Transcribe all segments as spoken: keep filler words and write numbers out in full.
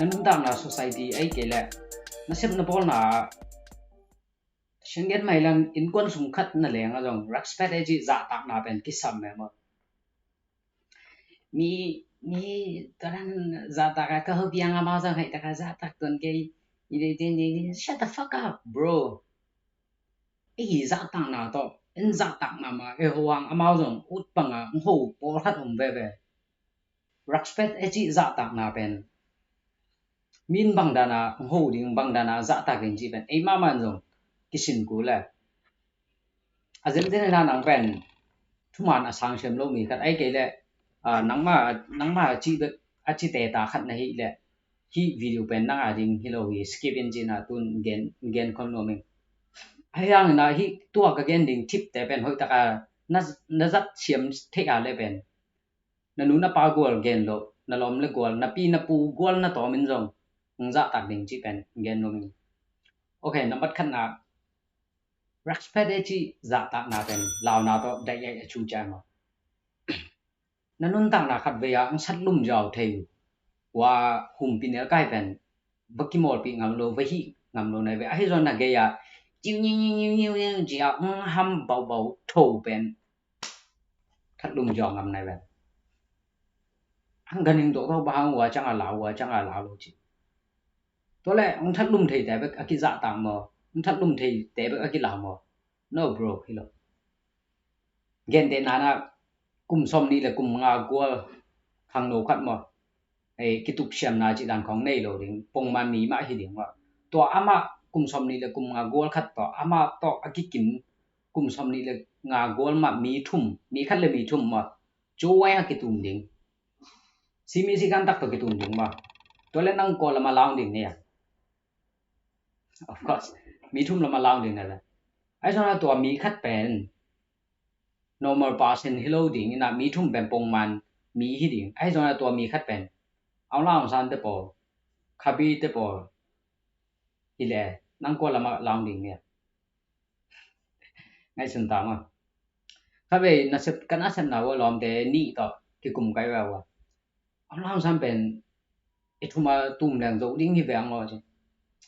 Na nuntakna society ei kei leh na sep na bawlna ah Shangen mailam innkuan sung khat na leng a zong respect ei cih zahtakna pen kisam mah maw. Mi mi taran zahtak a ka hopiang amau zong haih taka zahtak tuan kei. Shut the fuck up, bro. Ei zahtakna tawh en zahtakna mah ei ho ang amau zong ut banga ng ho pawlkhat om veve. Respect ei cih zahtakna pen min bangdana ng ho ding bangdana zahtak ding cih pen ei mahmah zong kisin kul le. A zenzen ina nang pen thuman a sang siam lo mi khat ei kei leh nangma nangma a cih bek a cih teta khat na hih leh hih video pen nang a ding hi lo hi, skip in cihna tun gen gen khol nuam ing. Ahi hangina hih tua ka gen ding tip te pen hoih taka na zat siam theih a le pen na nu na pa gual gen lo, na lawm le gual, na pi na pu gual na tawm in zong ng zahtak ding cih pen gen nuam ing. Ok, nambat khatna respect ei cih zahtakna pen launa tawh daih ei a cu ciai maw. Na nuntakna khat vei ah ng sat lum zau thei uh. Wa humpi nel kai pen va kimawlpih ngam lo, va hih ngam lo nai ve. Ahi zong na gei ah ciu nyiu nyiu nyiu nyiu nyiu ci ah ng ham bau bau tho pen that lum zau ngam nai ve. Ang ganing dok tau ba hang wa cang a lau, wa cang a lau lo ci. Tua le ng that lum thei te bek a kizahtak maw, ng that lum thei te bek a kilau maw? No bro, hi lo. Gente nana kum sawm nih le kum nga gual khangno khat maw, ei kituksiamna cih dan khawng nei lo ding, pongman mi mah hi ding maw. Tua amah kum sawm nih le kum nga gual khat tua amah tawh a kikim kum sawm nih le nga gual mah mi thum, mi khat le mi thum maw, cu wai a kitum ding. Simi sikan tak tawh kitum ding maw. Tua le nang kua lama laung ding nia. Of course, mi thum lama laung ding na le. Ahi zongna tua mi khat pen normal person hi lo ding ina, mi thum pen pongman mi hi ding. Ahi zongna tua mi khat pen Aung La Aung San te pawl, Khabi te pawl hi le nang kua lama laung ding nia. Ngaihsun ta maw. Kha vei nasep, ka nasepna uh a lawmte nih tawh kikum kai veu a. Aung La Aung San pen i thuma tum leng zo ding hi veng aw ci.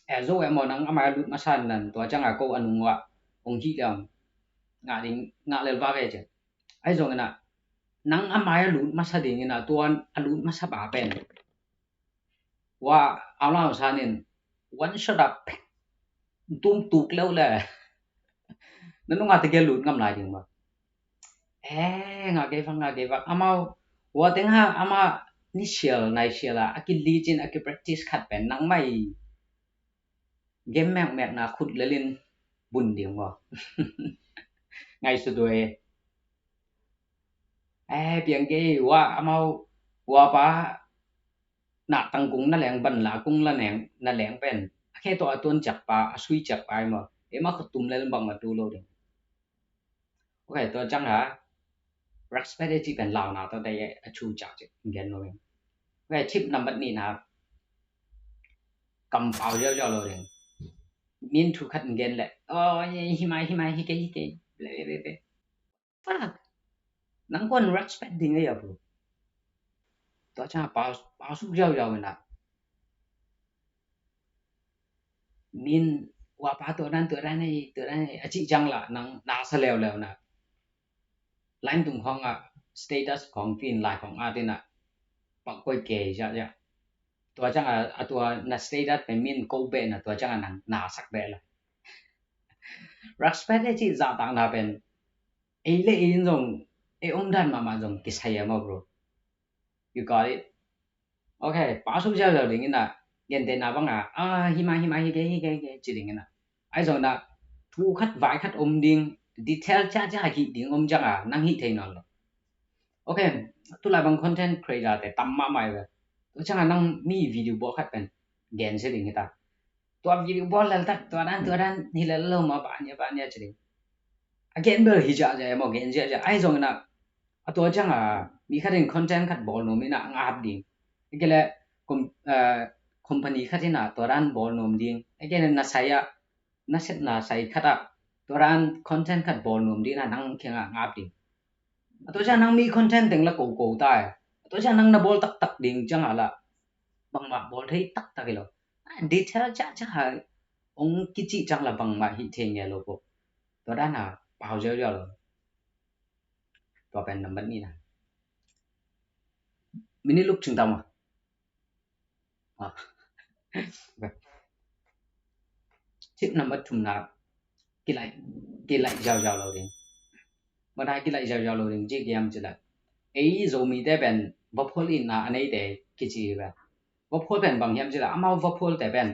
E zo em aw, nang a mai a lut masa nan tua cianga ko a nung uh ah hong hih leng ngah ding, ngah lel vak e ci. Ahi zongin ah nang a mai a lut masa dingin ah tua a lut masa pa pen Wa, Aung La Aung San in one shot ah tum tuk leu le. Na nunga tegel lut ngam lai ding maw. Eh, ngah kei vak, ngah kei vak. Amau wa teng ha ama ni sial nai sial a a kilicin a kipractice khat pen nang mai game mekmekna khut lelin bun ding maw. Ngaihsut uh e. Eh, piang kei wa amau wa pa na tangkung na leng, ban la kung la neng na leng pen a khe tawh a tuan ciak pa, a sui ciak pa i maw. Ei mah khutum lel bang mah tu lo ding. Ok, tua ciang ha respect ei cih pen launa tawh dai a cu ciak cih gen lo ding. Ok, tip nambat nihna kampau ziauziau lo ding. Min thu khat gen leh, oh, hi mai, hi mai, hi kei, hi kei, le le le le. Fuck. Nang kuan respect ding ei a bu. Tua ciang pau, pau suk ziauziau ina. Min wa pa tua dan, tua dan ei, tua dan ei a cih ciang la nang na sa leuleu na. Line tung khawng ah status khawng fin lai khawng a tina pak koi kei ziahziah. Tua ciang a, a tua na status pen min ko beh na tua ciang a nang na sak beh la. Respect ei cih zahtakna pen ei le ei in zong ei omdan mahmah zong kisai a maw bro. You got it? Ok, pa suk ziauziau ding ina, gentehna banga, ah, hi mai, hi mai, hi kei, hi kei, hi kei ci ding ina. Ahi zong ina thu khat vai khat om ding, detail ciacia hih ding om cianga nang hih thei nawn lo. Ok, tulai bang content creator te tam mahmah i ve. Tua cianga nang mi video bawl khat pen gen sia ding hita. Tua video bawl lel tak tua dan tua dan hi lel lo ma, bania bania ci ding. A gen bel hi ziahziah e maw, gen ziahziah. Ahi zong ina a tua cianga mi khat in content khat bawl nuam ina a ngap ding. A kei le company khat ina tua dan bawl nuam ding. A kei le na sai ah, na sepna sai khat ah tua dan content khat bawl nuam ding ina nang kiangah ngap ding. A tua ciang nang mi content teng la koko ta e. A tua ciang nang na bawl taktak ding cianga la bangmah bawl thei taktak hi lo. Detail ciahciah a hong kicih ciang la bangmah hih thei ngei lo pok. Tua dan a pau ziauziau lo. Tua pen nambat nihna. Minute luk cing ta maw? Ah. Tip nambat thumna, kilaih, kilaih ziauziau lo ding. Bang hang kilaih ziauziau lo ding ci hiam cih leh, ei Zomite pen vaphual itna a neite kici hi ve. Vaphual pen bang hiam cih leh amau vaphualte pen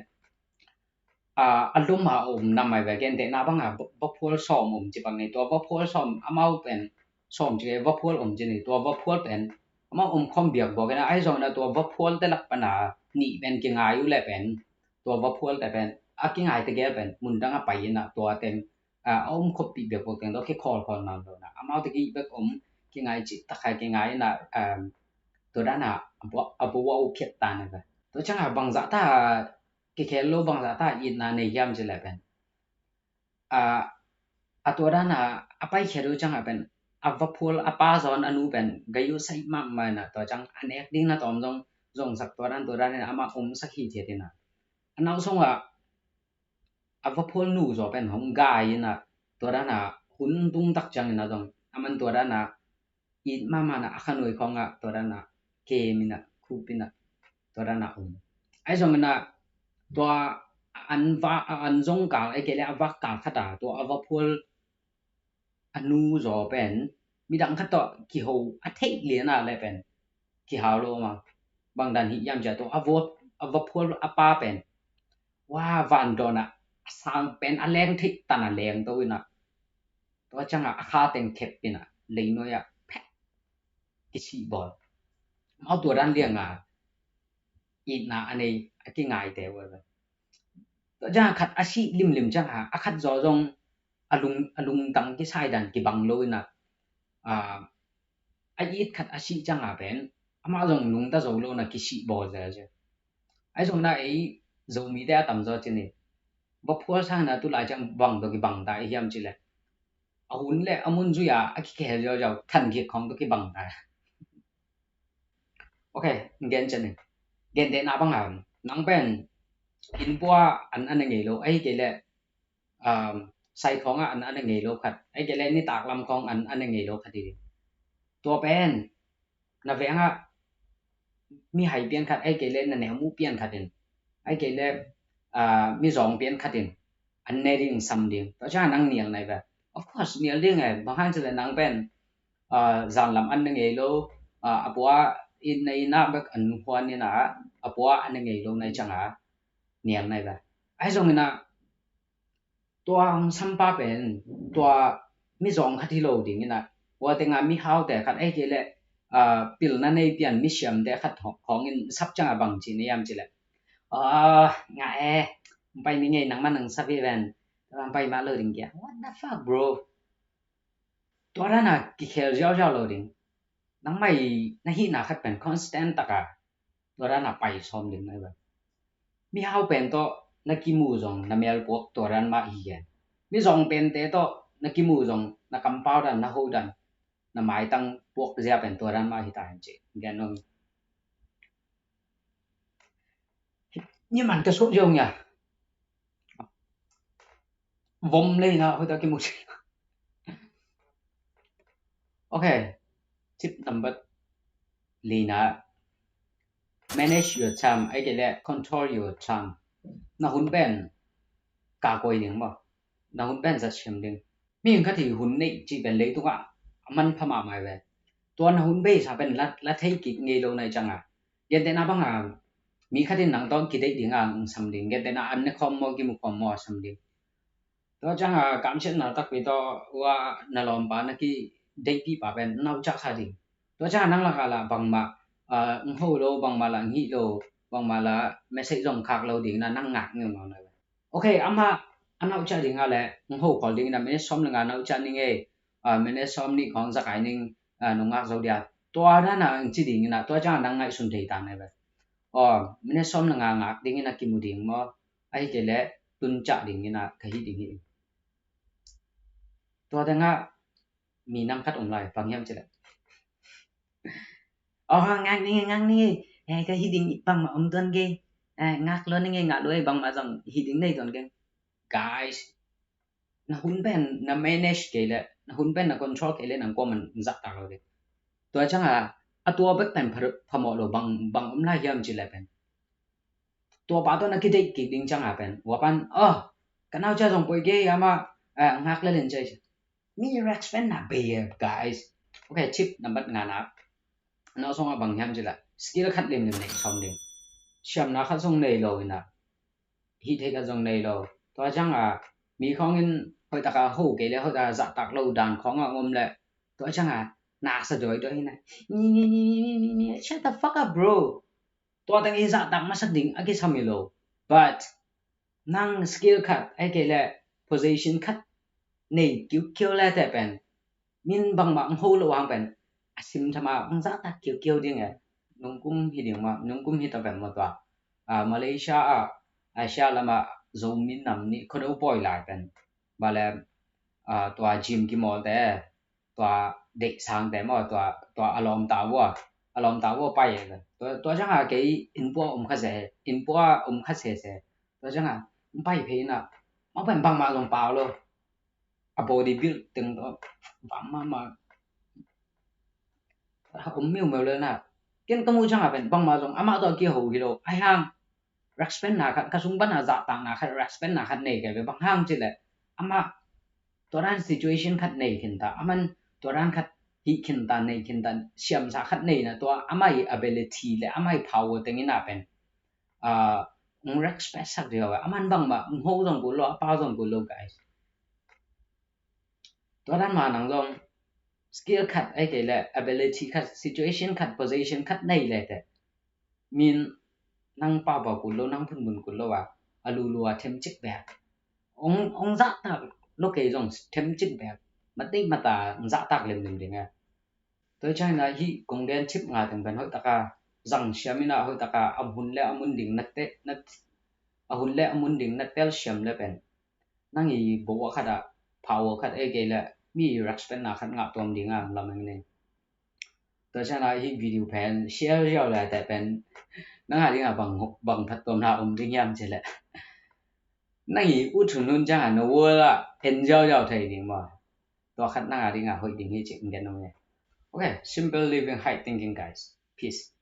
a, a lum a om nam ai ve. Gentehna bang a va-, vaphual sawm om ci bang ni. Tua vaphual sawm amau pen sawm ci, vaphual om ci ni. Tua vaphual pen amau om khawm biak buak in a, ahi zongin a tua vaphualte lak pan a nih pen kingai uh leh pen, tua vaphualte pen a kingaite gel pen mun dang a pai in a, tua teng a, a om khawmpih biak buak teng tawh kikhawlkhawl nawn lo in a, amaute gih bek om kingai cih tak a kingai in a, um, tua dan a a bua, a bua uh khiat ta na ve. Tua ciang a bangzah ta kikhel lo, bangzah ta itna nei hiam cih leh pen, a, a tua dan a a paikhiat uh ciang a pen a vaphual a pa zaw in a nu pen gai uh saih mahmah in a, tua ciang a nek ding na tawm zong zongsak, tua dan tua dan in a amah omsak hithiat in a, a nau sung a a vaphual nu zaw pen hong gai in a, tua dan a hun tung tak ciangin a zong aman tua dan a it mahmah in a, a khanuai khawng ah tua dan a kem in a, khup in a, tua dan a om. Ahi zongin a tua an va-, an zong kal, ahih kei leh a vak kal khat a tua a vaphual a nu zaw pen midang khat tawh kiho a theih lian a leh pen kihau lo ma. Bang dan hi hiam cih leh tua a va-, a vaphual a pa pen, wa, vandawn ah a sang pen a leng theih tan a leng to in a, tua ciang a a kha teng khep in a, leinuai ah phek kisih bawl. Amau tua dan liang a itna a nei a kingaite uh a. Tua ciang a khat a sih limlim ciang a, a khat zaw zong a lung, a lungtang kisai dan kibang lo in a, a, a it khat a sih ciang a pen amah zong nungta zo lo in a kisih bawl zelzel. Ahi zongin a ei Zomite a tamzaw ci ni, vaphual sangin a tulai ciang bang tawh kibang ta i hiam cih leh, a hun leh a mun zui a a kikhel ziauziau than khit khawng tawh kibang ta. Ok, gen ciat ni. Gentehna bang a, nang pen innpua an a ne ngei lo, ahih kei leh, um, sai khawng ah an a ne ngei lo khat, ahih kei leh nitak lam khawng an a ne ngei lo khat hi. Tua pen na veng ah mihai pian khat, ahih kei leh na neu mu pian khat in, ahih kei leh, ah, mizawng pian khat in an ne ding sam ding. Tua ciang nang nial nai ve. Of course nial ding e, bang hang cih leh nang pen, ah, zan lam an ne ngei lo, ah, a pua in na inn ah bek an huan in a, a pua an ne ngei lo nai ciang a nial nai ve. Ahi zongin a tua hong sampa pen tua mizawng khat hi lo ding in a, tua teng a mihaute khat, ahih kei leh, ah, pilna nei pian misiamte khat khawng in sap ciang a bang ci na hiam cih leh, ah, ngah e, hong pai ni ngei, nangmah nang sap hi ven, hong pai mah lo ding kia. What the fuck, bro? Tua dan a kikhel ziauziau lo ding. Nangmah i na hihna khat pen constant tak a tua dan a pai sawm ding na hi ve. Mihau pen tawh na kimu zong na melpuak tua dan mah hi gen. Mizawng pente tawh na kimu zong na kampau dan, na ho dan, na maitang puak zia pen tua dan mah hi ta hen ci gen nuam. Ni man ka sut zong ya. Vom lei na hoih ta kimu. Ok. Tip number lina. Manage your time. Ahih kei leh control your time. Na hun pen ka koi ding maw. Na hun pen zat siam ding. Mihing khat hi hun neih cih pen leitung ah a manpha mahmah ve. Tua na hun beisa pen la, la thei kik ngei lo nai ciang a. Gentehna bang a mi khat in nang tawh kideih ding a, ong sam ding. Gentehna an ne khawm maw, kimu khawm maw a sam ding. Tua ciang a kamsiatna takpi tawh ua na lawmpa na kideihpih pa pen na ucah kha ding. Tua ciang a nang lak a lah bangmah, ah, ong ho lo, bangmah lah ong hih lo, bangmah lah message zong khak lo ding na nang ngak ngeu nawn lo. Ok, amah a na ucah ding a leh ong ho khawl ding na minute sawm le nga na ucah ning e, ah, minute sawm nih khawng zakai ning, ah, nong ngak zo dia. Tua dan a ong ci ding in a, tua ciang a nang ngaihsun thei ta na ve. Aw, minute sawm le nga ngak ding in a kimu ding maw. Ahih kei leh tuncah ding in a ka hih ding hi. Tua teng ah mi nam khat om lai, bang hiam cih leh, aw, ngak ni, ngak ni, He, ka hiding bangmah om tuan kei. Ngak lo ning e, ngak lo e, bangmah zong hiding nei tuan kei. Guys, na hun pen na manage kei le, na hun pen na control kei le, nang kuaman zahtak lo ding. Tua cianga a tua bek pen phamawh lo, bang om lai hiam ci le pen, tua pa tawh na kideih kik ding cianga pen, ua pan, oh, ka nau cia zong poi kei, amah ngak le len cia. Mi respect na bei e, guys. Ok, tip nambat nga na, na song a bang hiam ci le, skill khat limlim nei khawm ding. Siamna khat zong nei lo ina, hih theih khat zong nei lo. Tua cianga mi khawngin hoihtaka ho kei le, hoihtaka zahtak lo dan khawng a om le, tua cianga na sa doi doi ina, ni ni ni ni ni ni, shut the fuck up, bro. Tua teng i zahtak masak ding a kisam hi lo. But nang skill khat, ai kei le position khat nei kiukiu le te pen, min bangmah ang ho lo hang pen, a sim thama ang zahtak kiukiu ding e. Nungkum hi ding ma, nungkum hi ta pen ma tua, Malaysia a, Asia lama Zomi nam nih khuado pawi lai pen, bale, tua gym kimawl te, tua deih sang te maw, tua, tua a lawmta vua, a lawmta vua pai e. Tua, tua cianga kei innpua om kha se, innpua om kha se se. Tua cianga pai phei ina, ma pen bangmah zong pau lo. A body build teng tawh bangmah ma om miumeu le na. Ken ka mu cianga pen bangmah zong amah tawh kiho hi lo. Ai hang, respect na khat, ka sung pana zahtakna khat, respect na khat nei kei ve, bang hang ci le, amah tua dan situation khat nei khinta, aman tua dan khat hih khinta, nei khinta, siamsa khat nei na, tua amah i ability le amah i power teng ina pen, uh, respect sak ding a, aman bangmah ho zong kul lo, a pau zong kul lo, guys. Tua dan ma nang zong skill khat, ai kei le ability khat, situation khat, position khat nei le te, min nang pau pau kul lo, nang phunphun kul lo a, a lulu a themcik bek. Ong, ong zahtak lo kei zong themcik bek, matik mata ong zahtak limlim ding e. Tua ciangin ah hih kong gen tip nga teng pen hoihtaka zang siam in ah, hoihtaka a hun le a mun ding na te, na, a hun le a mun ding na tel siam le pen, nang i bo a khat ah, power khat, ei kei le mi respect na khat ngah tuam ding a lam eng ning. Tua ciangin ah hih video pen share ziau le te pen, nang a ding a bang, bang phattuamna om ding hiam ci le, nang i ut hun hun ciang a na world ah en ziau ziau thei ding maw. Tua khat nang a ding a hoih ding hi ci ong gen ung e. Okay, simple living, high thinking, guys. Peace.